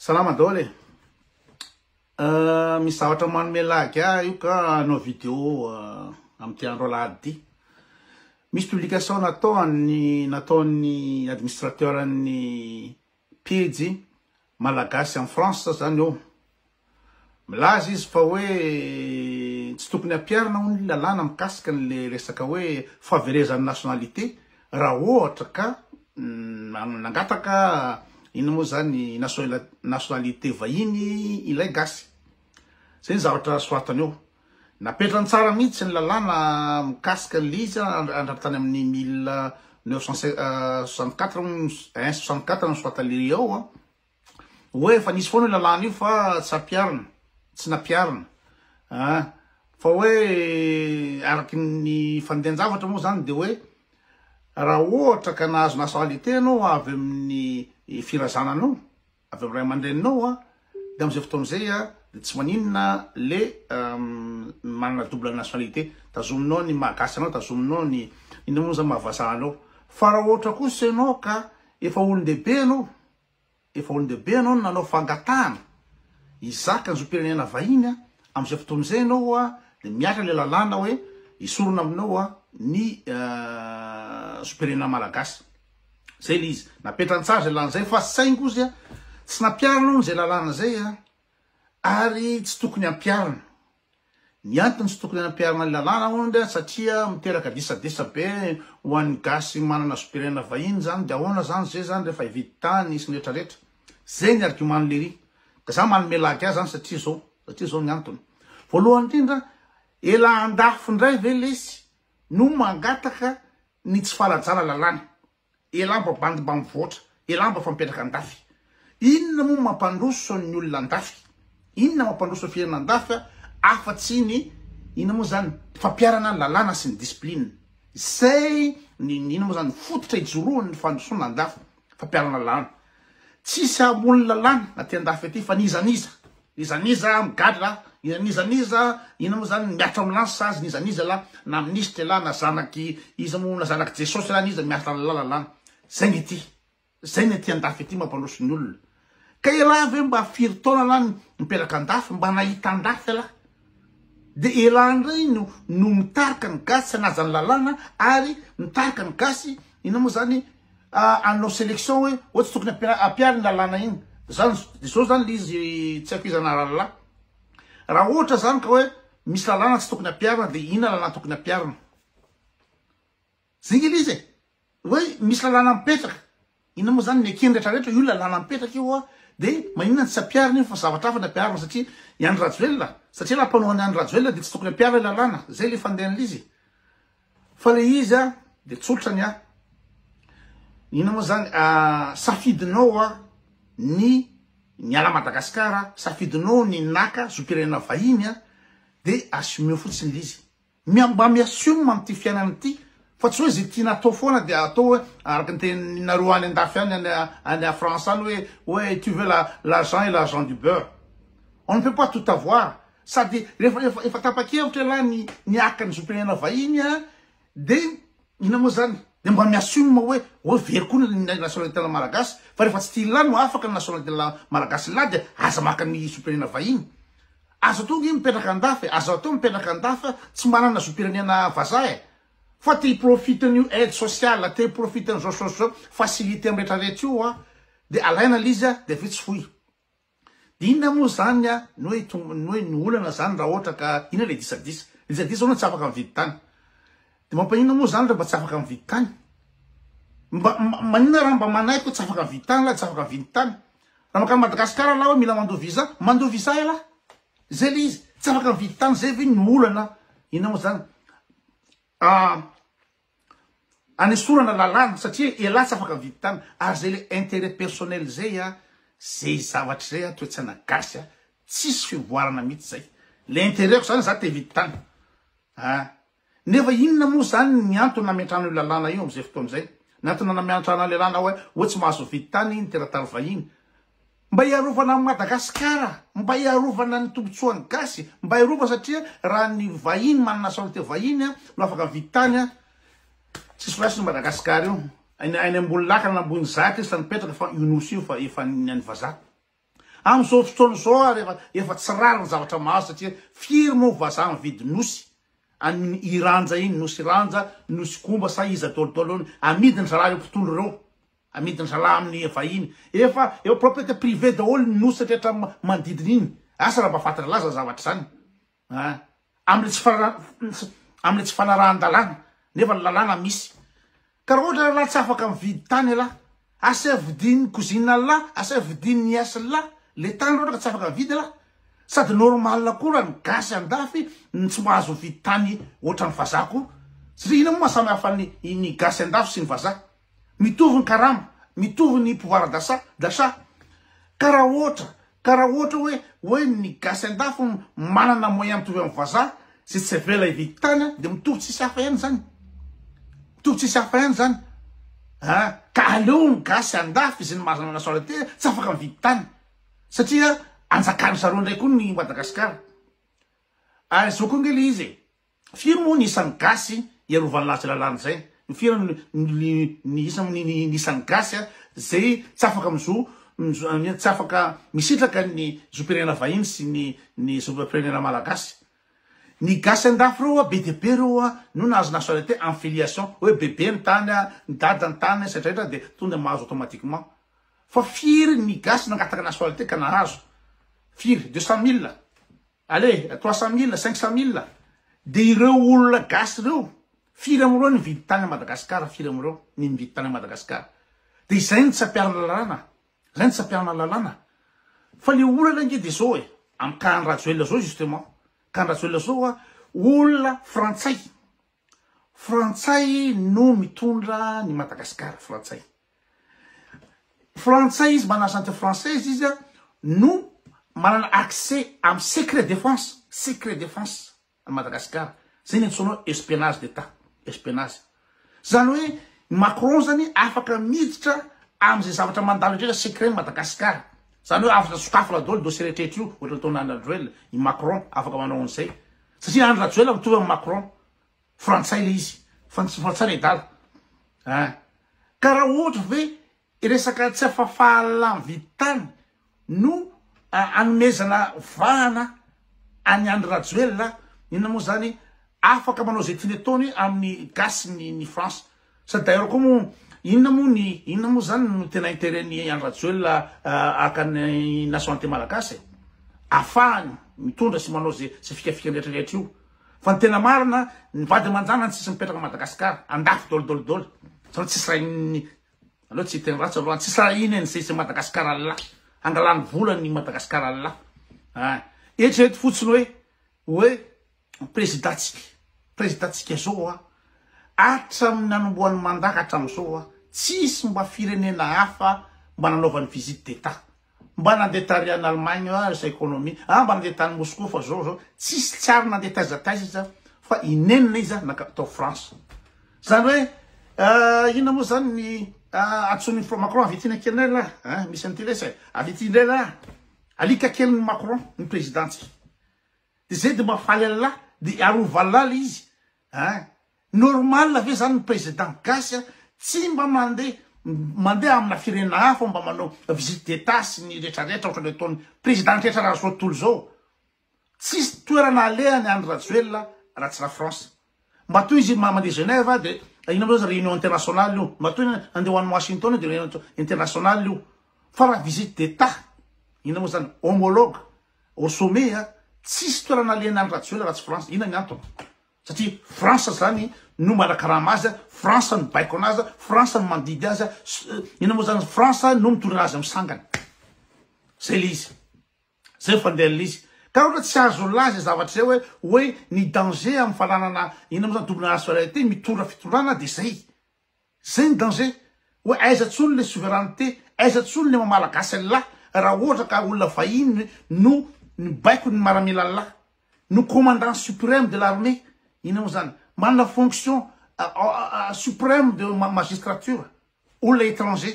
Salama daholo e. Misy zavatra manome lagy ahy io ka hanao vidéo amin'ity andro alahady ity. Misy publication nataon'ny nataon'ny administrateur ny pejy Malagasy en France zany eo. Milaza izy fa hoe tsy tokony ampiharina hono ny lalàna mikasika an'le resaka hoe fahaverezan'ny nationalité raha ohatra ka nangataka inona moa zany nationalité vahiny ilay gasy. Zay ny zavatra soratany eo. Napetrany tsara mihitsy ny lalàna mikasika an'le izy hatramin'ny tany amin'ny 1964 un 64 no soratan'le ao an. Hoe efa nisy foana io lalàna io fa tsy ampiharina, tsy nampiharina. Ah, fa hoe araky ny fandehan-javatra moa zany de hoe raha ohatra ka nahazo nationalité ianao avy amin'ny firazananao, avy amin'ny ray aman-dreninao a, de amin'izay fotoana izay a, de tsy maninona le manana double nationalité, tazominao ny maha gasy anao, tazominao ny inona moa zany maha vazaha anao. Fa raha ohatra kosa ianao ka efa olon-dehibe ianao, Efa olon-dehibe ianao no nanao fangatahana hizaka ny zom-pirenena vahiny a, amin'izay fotoana izay ianao a dia mihatra ilay lalàna hoe esorina aminao a ny zom-pirenena malagasy. Izay ilay izy. Napetrany tsara izay lalàna izay fa saingy ozy a tsy nampiharina hono izay lalàna izay a ary tsy tokony hampiharina. Ny antony tsy tokony hanampiharana ny lalàna hono dia satria miteraka disadisa be ho an'ny gasy manana zom-pirenena vahiny zany dia ahoana zany ze zany rehefa hividy tany sy ny retraretra. Zay ny argument lery. Ka za manome lagy azy zany satria zao, satria zao ny antony. Voalohany indrindra, ela andafy indray ve lesy no mangataka ny tsy fanajana lalàna. Elah mba bandy mba mivoatra, elah mba fa mipetraka andafy. Inona moa mampandroso ny olona andafy? Inona mampandroso ny firenena andafy afa tsy ny inona moa zany fampiharana ny lalàna sy ny discipline. Izay ny inona moa zany fototra ijoroan'ny fandrosoana andafy, fampiharana lalàna. Tsisy hamono lalàna aty andafy aty fa n'iza n'iza N'iza n'iza migadra, n'iza n'iza inona moa zany miatra amin'lah ny sazy, n'iza n'iza lah na minisitra elah na zanak'i iza moa na zanak'i Jesosy elah n'iza miatra an'lah lalàna. Zay ny aty. Zay ny aty andafy aty mampandroso ny olona. Ka elah ve mba firy taona lah nipetraka andafy, mba nahita andafy elah. De elah ndray no no mitarika ny gasy tsy hanaja ny lalàna ary mitarika ny gasy inona moa zany hanao selection hoe hoe tsy tokony ampiary ny lalàna iny. Zany de zao zany le izy tsy haiko iza anaran'lah. Raha ohatra zany ka hoe misy lalàna tsy tokony ampiarina de inona lalàna tokony ampiarina? Zay nge le izy e! Hoe misy lalàna mipetraka, inona moa zany ny ekeny rehetra rehetra, io lalàna mipetraka io a, de maninona no tsy ampiharina io fa zavatra hafa ny ampiharina satria i Andry Rajoelina, satria raha mpanohana an'i Andry Rajoelina de tsy tokony ampiharina ilay lalàna, zay le fandehan'ilay izy. Fa le izy a, de tsolotra ny ahy, inona moa zany, safidinao a ny niala Madagasikara, safidinao ny naka zom-pirenena vahiny a, de assumeo fotsiny le izy. Mba mi-assume amin'ity fiainana ity fa tsy hoe izay tiana atao foana dia atao hoe araka ny teninareo any andafy any any any à France any hoe hoe tu veux la l'argent et l'argent du beurre. On ne peut pas tout avoir. Sady rehefa efa efa tapa-kevitra ialahy ny ny haka ny zom-pirenena vahiny a dia inona moa zany? Dia mba mi-assume hoe hoe very koa ny nationalité malagasy fa rehefa tsy tian'lah no afaka ny nationalité malagasy lah dia aza maka ny zom-pirenena vahiny. Aza atao nge mipetraka andafy e, aza atao mipetraka andafy tsy manana zom-pirenena vazaha e, fa te hi-profite an'io aide sociale, te hi-profite an'izao choses zao, facilité am retraretra io a, de alaina le izy a, de avy eo tsy foy. De inona moa zany a, ny hoe ny hoe ny olana zany raha ohatra ka, inona le disadisa? Le disadisa hono tsy afaka mividy tany. De mampaninona moa zany raha mba tsy afaka mividy tany? Mba maninona raha mba manaiky hoe tsy afaka mividy tany lah, tsy afaka mividy tany? Raha mankany Madagascar lah hoe mila mandoa visa, mandoa visa elah. Zay le izy, tsy afaka mividy tany zay ve ny olana? Inona moa zany? Ah, anesorana lalàna satria elah tsy afaka mividy tany ary zay le intérêt personnel zay a, zay zavatra zay a toetsaina gasy a, tsisy fivoarana mihitsy zay. Le intérêt-ko zany za te hividy tany. Ah. Nefa inona moa izany ny antony nametrahana io lalàna io amin'izay fotoana izay? Ny antony nametrahana ilay lalàna hoe hoe tsy mahazo mividy tany ny teratany vahiny. Mba hiarovana an'i Madagasikara, mba hiarovana ny tombotsoan'ny gasy, mba hiarovana satria raha ny vahiny manana nationalité vahiny no afaka mividy tany, tsisy raisiny Madagasikara io. Any any ambony lakana na ambony zaka izy fa nipetraka fa io nosy io fa efa ny an'ny vazaha. Amin'izao fotoana izao ary efa efa tsy rariny zavatra mahazo satria firy moa vazaha mividy nosy any Iranja iny, nosy Iranja, nosy Gomba sa iza daholo daholo iny, amidiny zalahy ireo mpitondra ireo, amidiny zalahy amin'ny vahiny. Efa efa propriété privée daholo ny nosy rehetra manodidina iny. Asa raha mba fantatr'lah zany zavatra zany. An! Amin'ilay tsy fara, amin'ilay tsy fanarahan-dalàna, nefa ny lalàna misy. Ka raha ohatra ialahy tsy afaka mividy tany ialahy, asaivo vidian'ny cousine-n'ialahy, asaivo vidian'ny nièce-n'ialahy le tany raha ohatra ka tsy afaka mividy ialahy. Sady normal koa raha ny gasy andafy no tsy mahazo mividy tany ohatran'ny vazaha koa. Satria inona moa maha samy hafa ny ny gasy andafy sy ny vazaha? Mitovy ny karama, mitovy ny pouvoir d'achat, d'achat. Ka raha ohatra, ka raha ohatra hoe, hoe ny gasy andafy manana moyen mitovy amin'ny vazaha, zay tsy avela hividy tany an, dia mitovy tsisy hafa ihany zany. Mitovy tsisy hafa ihany zany. An, ka aleo ny gasy andafy izay mahazo nationalité tsy afaka mividy tany. Satria anjakan-dry zareo indray koa ny Madagascar. Ary izao koa ange le izy e. Firy moa ny isan'ny gasy hiarovan'ny lahy izay lalàna izay? Firy ny ny isan'ny ny isan'ny gasy izay tsy afaka mizo tsy afaka misitraka ny zom-pirenena vahiny sy ny ny zom-pirenena malagasy? Ny gasy andafy ireo be dia be ireo no nahazo nationalité en filiation, hoe bebe ny tany, ny dada ny tany, sy rehetra dia tonga dia mahazo automatiquement. Fa firy ny gasy nangataka nationalité ka nahazo? Firy? 200 000? Allez, 300 000, 500 000, dia ireo olona gasy ireo, firy amin'ireo nividy tany à Madagascar, firy amin'ireo ny nividy tany à Madagascar. Dia izay no tsy ampiharana lalàna, izay no tsy ampiharana lalàna. Fa le olana ange dia izao e, amin'ny cas an'i Rajoelina izao justement, cas an'i Rajoelina izao a, olona frantsay, frantsay no mitondra ny Madagascar, frantsay. Frantsay izy, manana nationalité française izy a, no manana accès amin'ny secret défense, secret défense an'i Madagascar. Zay ny antsoina hoe espionnage d'Etat, espionnage. Zany hoe i Macron zany afaka miditra amin'izay zavatra mandalo indrindra secret Madagascar. Zany hoe afaka sokafana daholo dossier rehetrarehetra io, ohatra nataon'i Andry Rajoelina, i Macron afaka manao an'izay. Satria Andry Rajoelina mitovy amin'i Macron. Frantsay le izy, frantsay le dada ah. Ka raha ohatra ve resaka tsy afafahalala mividy tany no anomezana vahana an'i Andry Rajoelina, inona moa zany afaka manao izay tiany ataony amin'ny gasy ny ny France. Sady d'ailleurs koa moa inona moa ny inona moa zany no tena intérêt ny Andry Rajoelina haka ny nationalité malagasy e? Afahany mitondra sy manao ze ze fikafikany rehetra rehetra io. Fa ny tena marina, ny vady aman-janany tsisy mipetraka à Madagascar, andafy dol dol dol. Zany tsisy raha aleo tsy hiteny ratsy aloha, tsisy raha iny an'izay izay Madagascar Allah. Angalany vola ny Madagascar Allah. Ah, eritrereto fotsiny hoe hoe président-tsika, président-tsika zao a, hatramin'ny nanombohan'ny mandat ka hatramin'izao a, tsisy mba firenena hafa mba nanaovany visite d'état. Mba nandeha tary any Allemagne ah sa économie ah mba nandeha tany Moscou fa zao zao tsisy tsy ary nandeha taiza taiza izy fa inenina izy naka tao France zany hoe inona moa zany ny antsoin'ny Macron avy ety kely indray lah ah misy an'ity lesy e avy ety indray lah alika kelin'ny Macron ny président-tsika de zay de mahafaly an'lah de arovan'lah le izy ah Normal ve zany ny président gasy a tsy mba mandeha mandeha amina firenena hafa mba manao visite d'etat sy ny retraretra ohatran'ny ataon'ny président rehetra raha zao tontolo zao. Tsisy toerana alehany Andry Rajoelina raha tsy la France. Matoa izy mandeha Genève de inona moa zany réunion internationale io. Matoa andeha ho any Washington de réunion internationale io. Fa raha visite d'etat inona moa zany homologue au sommet a tsisy toerana alehan'i Andry Rajoelina raha tsy France. Inona ny antony? Satria France zany no manakarama azy, France no baiko anazy, France no mandidy azy, inona moa zany, France no mitondra anazy amin'ny sangany. Zay le izy. Zay ny fandehan'le izy. Ka raha ohatra tsy azo laza izay zavatra izay hoe hoe ny danger amin'ny fananana inona moa zany double nationalité mitondra fitondrana de zay. Zay ny danger, hoe aiza tsony le souveraineté, aiza tsony le maha malagasy an'lah raha ohatra ka olona vahiny no mibaiko ny maramilan'lah, no commandant supreme de l'armée, inona moa zany, manana fonction supreme de magistrature, olona étranger.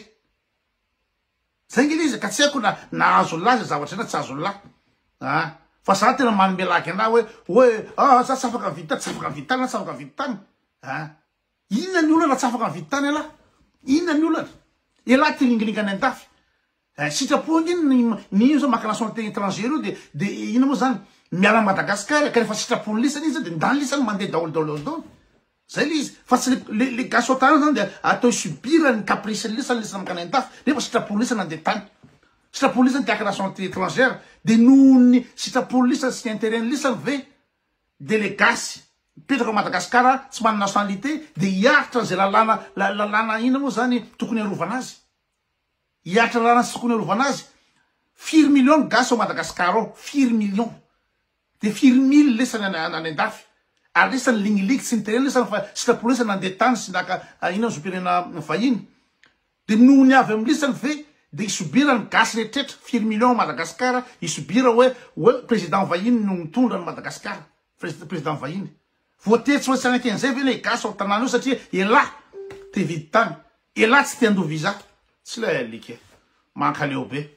Zay nge le izy ka tsy haiko na nahazo an'lah zay zavatra zay na tsy azo an'lah ah, fa za tena manome lagy an'lah hoe hoe ah za tsy afaka mividy tany, tsy afaka mividy tany na tsy afaka mividy tany ah. Inona ny olana tsy afaka mividy tany ialahy? Inona ny olana? Ialahy te hilingilinga any andafy. Eh, sitrapo ange ny ny ino zao maka nationalité étrangère io de de ino moa zany miala Madagascar ka rehefa sitrapony lisany izy de ndany lisany mandeha daholo daholo daholo. Zay le izy fa tsy le le gasy ao tanana zany de atao subir ny caprice ny lisany lisany makany andafy nefa sitrapony lisany nandeha tany. Sitrapony lisany te haka nationalité étrangère de noho ny sitrapony lisany sy ny intérêt ny lisany ve de le gasy mipetraka ao Madagascar tsy manana nationalité de hiaritra an'izay lalàna lalàna ina moa zany tokony hiarovana azy. Hiaritra lalàna tsy tokony hiarovana azy. Firy millions ny gasy ao Madagascar ao? Firy millions? De firy mille lesany any any andafy? Ary lesany ligiligy tsy niterena lesany fa sitrapo lesany nandeha tany sy naka inona zom-pirenena vahiny. De noho ny avy amin'ny lisany ve de hisubir ny gasy rehetrretra firy millions ao Madagascar hisubir hoe hoe président vahiny no mitondra an'i Madagascar? Président vahiny. Voatery tsy maintsy hanaiky an'izay ve ilay gasy ao an-tanàna eo satria elah te hividy tany, elah tsy te handoa visa. Tsy ilay alika e. Mankaleo be.